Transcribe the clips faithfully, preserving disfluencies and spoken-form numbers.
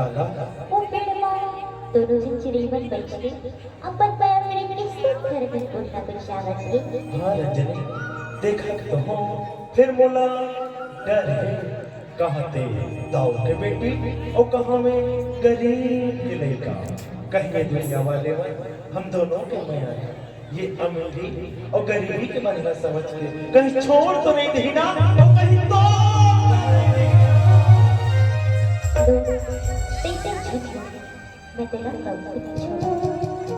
वो बेटवा, दोनों झन चिरई मन बइठ के अपन पैर में किसके घर में कोठा बिछावत हे। हाँ रंजनी, देखत तो हो, फेर मोला डर हे। कहाँ ते दाऊ के बेटी अउ कहाँ मैं गरीब के लइका। कहीं ये दुनिया वाले मन हम दोनों के मया हे। ये अमीरी अउ गरीबी के मन ला समझ के कहीं छोड़ तो नहीं देही ना, अउ कहीं तोड़ तो नहीं देही। तैं tension मत ले, मैं तेला कभू नहीं छोड़हूँ,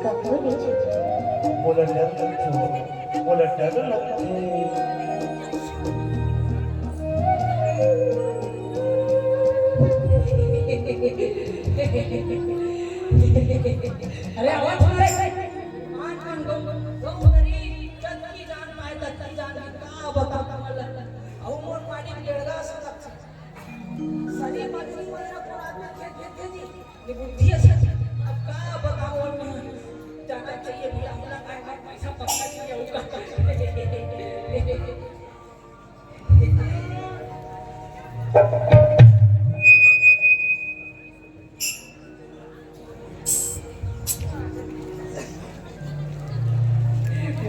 कभू नहीं छोड़हूँ। मोला डर लगथे, मोला डर लगथे। अरे आवाज सुन रे। आज मन गो, गो करी, जतकी जान पाए, ततकी जान पाए, का बता कमल। अउ मोर पानी के डेढ़गा सकत। सनी मछली वगैरह पूरा आदमी खेत, खेत, खेत जी। ये बुद्धि है सर। अब का बताओ, जाना चाहिए भैया, हमरा का है, पैसा पक्का चाहिए, होगा।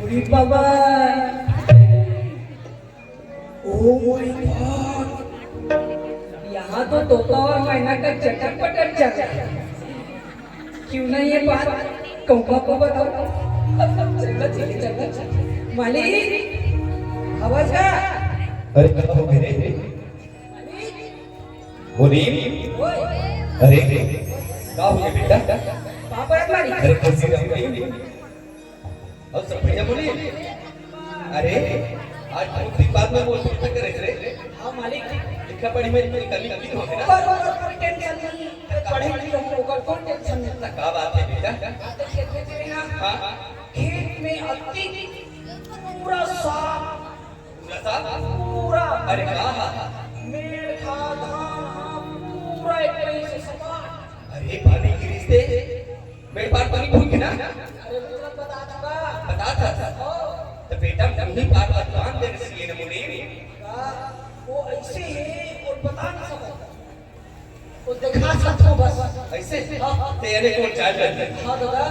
अरे बाबा, Oh my God! यहाँ तो तोता और मैना का चटर पटर चल रहा है। क्यों ना ये बात कौवा को बताओ? चलो, चलो, चलो। मालिक, आवाज का? अरे, का हो गया रे? मालिक। मुनीम? ओए। अरे, का हो गया बेटा? पापड़ मालिक। अरे, कैसी रहो मुनीम? अउ सब बढ़िया मुनीम? अरे, आज बहुत दिन बाद में मोर से करे रे। हाँ मालिक। लिखा पढ़ी में इतनी कमी, कमी हो गई ना? पर, पर, पर, tension नहीं। पढ़े की हम ओकर कोन tension नहीं। का बात है बेटा? आते खेत में थे ना। हाँ। खेत में अति पूरा साफ। पूरा साफ? पूरा। अरे वाह। मेड़ था, धान हा, पूरा एक तरह से सपाट। अरे पानी गिरिस ते, मेड़ पार तो नहीं भूल के ना? अरे मतलब बता दूंगा। बता था। ओ। तो बेटा, मुही पार भगवान दे रसी है ना मुनीम। का? वो ऐसे है और बता नहीं सकता। वो दिखा सकता हूँ बस। ऐसे? हाँ, हाँ। ते अरे कौन चाल रहा है? हाँ दादा।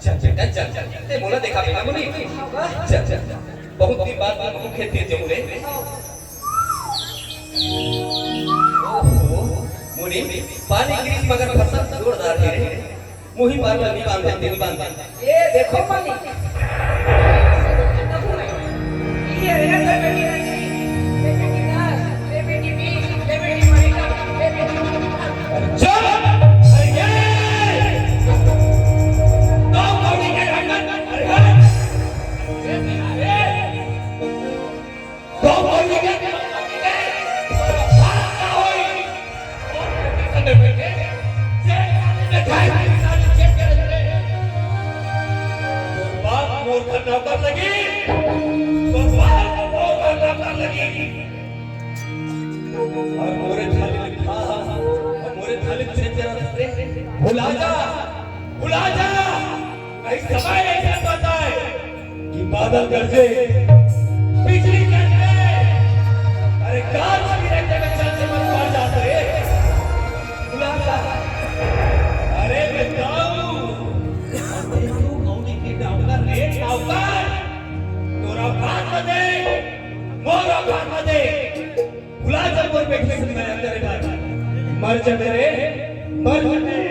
चल बेटा, चल, चल। ते मोला देखा बेटा मुनीम। हाँ, बस। चल, चल, चल। बहुत दिन बाद में मुँह खेत के जमुरे। हाँ। ओहो, मुनीम, पानी गिरिस मगर फसल जोरदार गिरे। मुही पार ला नी बांधे, नी बांधे। ए, देखो मालिक। ये रे, ले बेटी रानी, ले बेटी दास, ले बेटी बीस, ले बेटी मणिका, ले बेटी चुप! अरे ये! दो कौड़ी के ढंढन, अरे हट! अरे! दो कौड़ी के, तोरा बाप का होई। और बेटी संगे बैठे, जे खाए खाए साथ चेक करे रे। तोर बाप मोर घर नौकर लगी, तोर बाप मोर घर नौकर लगी। और मोरे थाली लिखा, और मोरे थाली चेक करे रे। भुला जा, भुला जा। कहीं समय ऐसा बताए कि बादल गरजे, बिजली कड़के, अरे गाज गिरे के में चल चमक मार जात रे। बुला जा। अरे बताऊ, अरे तू मौनी के डाउका रे डाउका, तोरा औकात न दे, मोर औकात न दे। भुला जा मोर बेटी से मया करे बर। मर जा रे, मर जा रे।